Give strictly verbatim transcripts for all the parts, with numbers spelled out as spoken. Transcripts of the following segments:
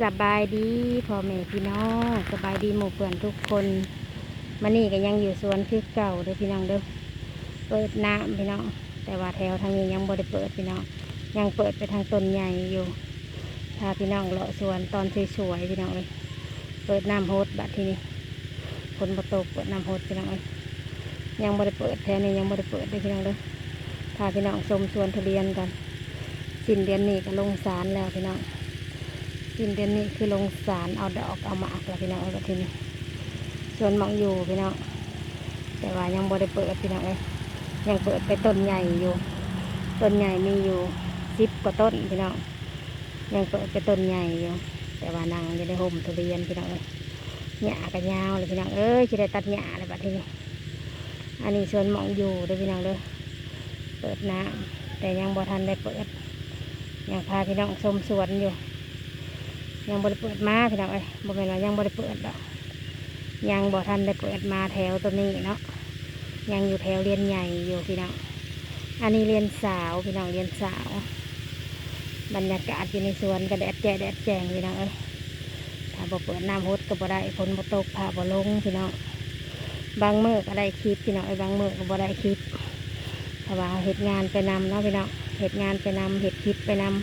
สบายดีพ่อแม่พี่น้อง สบายดีหมู่เพื่อนทุกคน มื้อนี้ก็ยังอยู่สวนคือเก่าเด้อพี่น้องเด้อ เปิดน้ำพี่น้อง แต่ว่าแถวทางนี้ยังบ่ได้เปิดพี่น้อง ยังเปิดไปทางต้นใหญ่อยู่ พาพี่น้องเลาะสวนตอนสวยๆพี่น้องเอ้ย เปิดน้ำหดบัดทีนี้ ฝนบ่ตก เปิดน้ำหดพี่น้องเอ้ย ยังบ่ได้เปิด แถวนี้ยังบ่ได้เปิดเด้อพี่น้องเด้อ พาพี่น้องชมสวนทุเรียนก่อน สิ้นเดือนนี้ก็ลงสารแล้วพี่น้อง สิ้นเดือนนี้คือลงสารเอาดอกเอาหมากแล้วพี่น้องเอ้ย บัดทีนี้ สวนหม่องอยู่พี่น้อง แต่ว่ายังบ่ได้เปิดพี่น้องเอ้ย ยังเปิดไปต้นใหญ่อยู่ ต้นใหญ่มีอยู่สิบกว่าต้นพี่น้อง ยังเปิดไปต้นใหญ่อยู่ แต่ว่านั่งอยู่ในร่มทุเรียนพี่น้องเอ้ย หญ้าก็ยาวเลยพี่น้องเอ้ย สิได้ตัดหญ้าแล้วบัดทีนี้ อันนี้สวนหม่องอยู่เด้อพี่น้องเด้อ เปิดน้ำ แต่ยังบ่ทันได้เปิด ยังพาพี่น้องชมสวนอยู่ ยังบ่ได้เปิดมาพี่น้องเอ้ย บ่แม่นว่ายังบ่ได้เปิดดอก ยังบ่ทันได้เปิดมาแถวตัวนี้เนาะ ยังอยู่แถวเรือนใหญ่อยู่พี่น้อง อันนี้เรือนสาวพี่น้อง เรือนสาว บรรยากาศอยู่ในสวนก็แดดแจ้แดดแจ้งพี่น้องเอ้ย ถ้าบ่เปิดน้ำหดก็บ่ได้ ฝนบ่ตก ผ้าบ่ลงพี่น้อง บางมื้อก็ได้คลิปพี่น้องเอ้ย บางมื้อก็บ่ได้คลิป เพราะว่าเฮ็ดงานไปนำเนาะพี่น้อง เฮ็ดงานไปนำ เฮ็ดคลิปไปนำ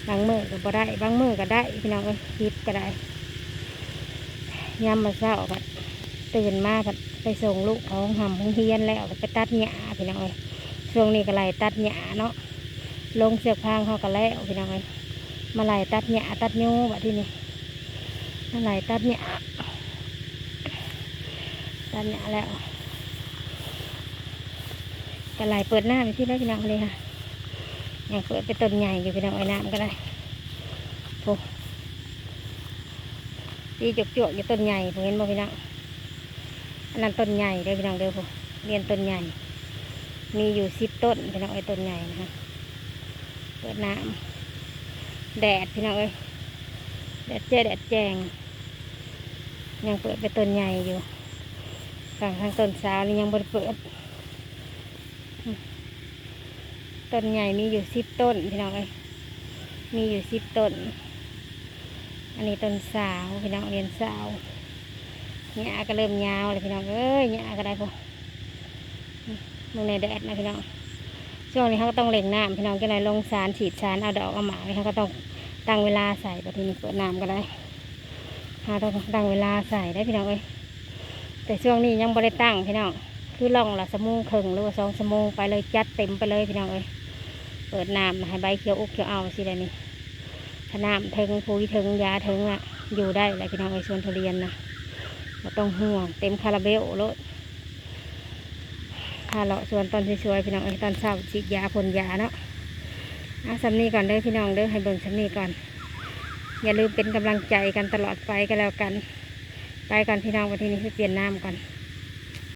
บางมื้อก็บ่ได้ บางมื้อก็ได้พี่น้องเอ้ย คลิปก็ได้ ยามมื้อเช้าก็ตื่นมาก็ไปส่งลูกเขาโรงหำโรงเรียนแล้ว ก็ไปตัดหญ้าพี่น้องเอ้ย ช่วงนี้ก็ไล่ตัดหญ้าเนาะ ลงเสือกฟางเขาก็แล้วพี่น้องเอ้ย มาไล่ตัดหญ้าตัดยูงบัดทีนี้ มาไล่ตัดหญ้า ตัดหญ้าแล้ว ก็ไล่เปิดน้ำอยู่ที่แล้วพี่น้องเลยค่ะ ยังเปิดไปต้นใหญ่อยู่พี่น้องเอ้ย น้ำก็ได้ โอ้ ตีจวกๆอยู่ต้นใหญ่ ผมเห็นบ่พี่น้อง อันนั้นต้นใหญ่เด้อพี่น้องเด้อ ผมเรียนต้นใหญ่ มีอยู่สิบต้นพี่น้องเอ้ย ต้นใหญ่นะคะ เปิดน้ำ แดดพี่น้องเอ้ย แดดแจ้แดดแจ้ง ยังเปิดไปต้นใหญ่อยู่ ฝั่งทางต้นสาวนี่ยังบ่ได้เปิด ต้นใหญ่มีอยู่สิบต้นพี่น้องเอ้ย มีอยู่สิบต้น อันนี้ต้นสาวพี่น้อง เรือนสาว หญ้าก็เริ่มยาวเลยพี่น้องเอ้ย หญ้าก็ได้พอ เบิ่งในแดดนะพี่น้อง ช่วงนี้เขาก็ต้องเร่งน้ำพี่น้อง จักหน่อยลงสารฉีดสารเอาดอกเอาหมากนี่ เขาก็ต้องตั้งเวลาใส่ บัดทีนี้เปิดน้ำก็ได้ เขาต้องตั้งเวลาใส่ได้พี่น้องเอ้ย แต่ช่วงนี้ยังบ่ได้ตั้งพี่น้อง คือล่องละชั่วโมงครึ่งหรือว่าสองชั่วโมงไปเลย จัดเต็มไปเลยพี่น้องเอ้ย เปิดน้ำให้ใบเขียวอกเขียวเอาสิเลยนี่ ถ้าน้ำเถิงปุ๋ยเถิงยาเถิงอะ อยู่ได้แหละพี่น้องเอ้ย สวนทุเรียนนะ บ่ต้องห่วง เต็มคาราเบลโลด พาเลาะสวนตอนสวยๆพี่น้องเอ้ย ตอนเช้าฉีดยาพ่นยาเนาะ เอาส่ำนี้ก่อนเด้อพี่น้องเด้อ ให้เบิ่งส่ำนี้ก่อน อย่าลืมเป็นกำลังใจกันตลอดไปก็แล้วกัน ไปก่อนพี่น้อง บัดทีนี้ไปเปลี่ยนน้ำก่อน